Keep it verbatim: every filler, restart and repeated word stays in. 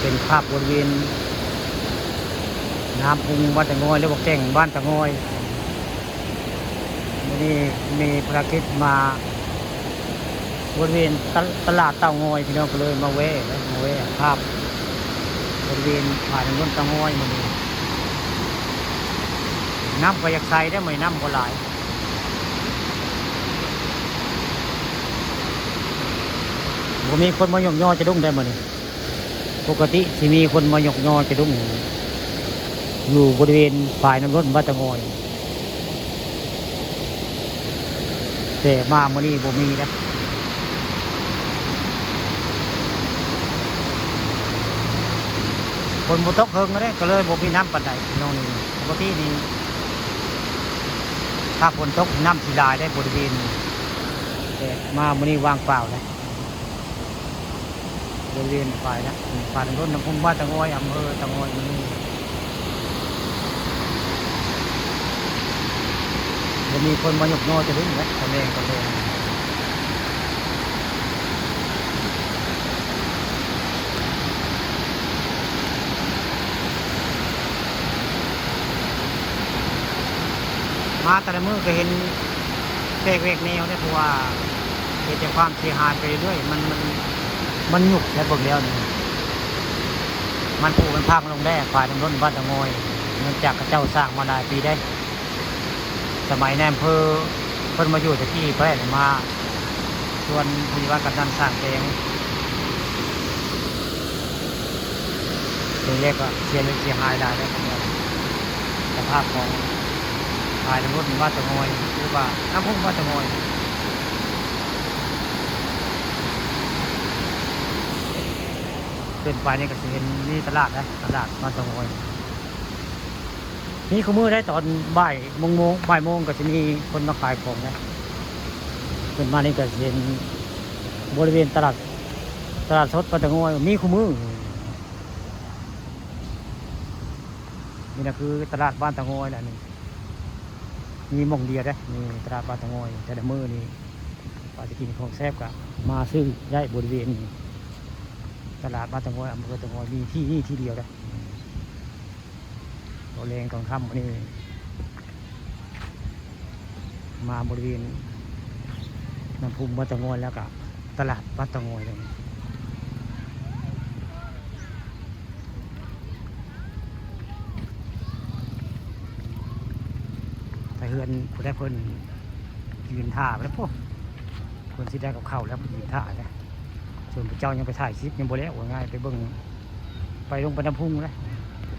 เป็นภาพบริเวณน้ำพุงบ้านตะงอย หรือว่าแก่งบ้านตะงอย วันนี้มีภารกิจมาบริเวณตล- ตลาดเต่างอย พี่น้องก็เลยมาแวะ มาแวะภาพบริเวณผ่านถนนเต่างอย มื้อนี้น้ำก็อยากใสได้ มื้อนี้น้ำก็หลาย บ่มีคนมายกยอจะดุ้งได้มื้อนี้ ปกติสิมีคนมายกยอจะดุ้งอยู่บริเวณฝ่ายน้ำล้นบ้านตะงอย แต่มามื้อนี้บ่มีนะ ฝนบ่ตกเฮิงเด้ ก็เลยบ่มีน้ำปานใดพี่น้องนี่ ปกตินี่ ถ้าฝนตกน้ำสิหลายได้บริเวณนี้ แต่มามื้อนี้ว่างเปล่านะ บริเวณฝ่ายนะ ฝ่ายถนนน้ำพุงบ้านตะงอย อำเภอตะงอย มื้อนี้บ่มีคนมายกยอจะดุ้งนะ ตะแลงตะแลง มาแต่ละมื้อก็เห็นแปลกแหวกแนวเนี่ย เพราะว่าเห็นแต่ความเสียหายไปเรื่อยๆ มัน มัน มันหยุกแค่เบิ่งแล้วนี่ มันผุมันพังลงได้ ฝ่ายถนนบ้านตะงอย เนื่องจากเขาเจ้าสร้างมาหลายปีได้ สมัยนายอำเภอเพิ่นมาอยู่ตะกี้ เพิ่นมาชวนผู้ใหญ่บ้านกำนันสร้างแปลง ตัวเลขก็เสียเลยเสียหายหลายแล้วครับ สภาพของฝ่ายถนนบ้านตะงอย หรือว่าน้ำพุงบ้านตะงอย ขึ้นไปนี่ก็สิเห็นมีตลาดนะ ตลาดบ้านตะงอย มีคู่มื้อได้ ตอนบ่ายโมง บ่ายโมงก็สิมีคนมาขายของนะ ขึ้นมานี่ก็สิเห็นบริเวณตลาด ตลาดสดบ้านตะงอย มีคู่มื้อ นี่นะคือตลาดบ้านตะงอยแหละนี่ มีหม่องเดียวเด้ นี่ตลาดบ้านตะงอย แต่ละมื้อนี่ ว่าจะกินของแซ่บก็มาซื้อได้บริเวณนี้ ตลาดบ้านตะงอย อำเภอตะงอย มีที่นี่ที่เดียวนะ ตอนแลงตอนค่ำมื้อนี้ มาบริเวณน้ำพุงบ้านตะงอย แล้วก็ตลาดบ้านตะงอยเลย แต่เฮือนผู้ใดเพิ่นยืนถ่าแล้วพวก เพิ่นสิได้กับข้าวแล้ว เพิ่นยืนถ่าแล้ว ส่วนพระเจ้ายังไปถ่ายคลิปยังบ่แล้ว ว่าง่าย ไปเบิ่ง ไปลงไปน้ำพุงแล้ว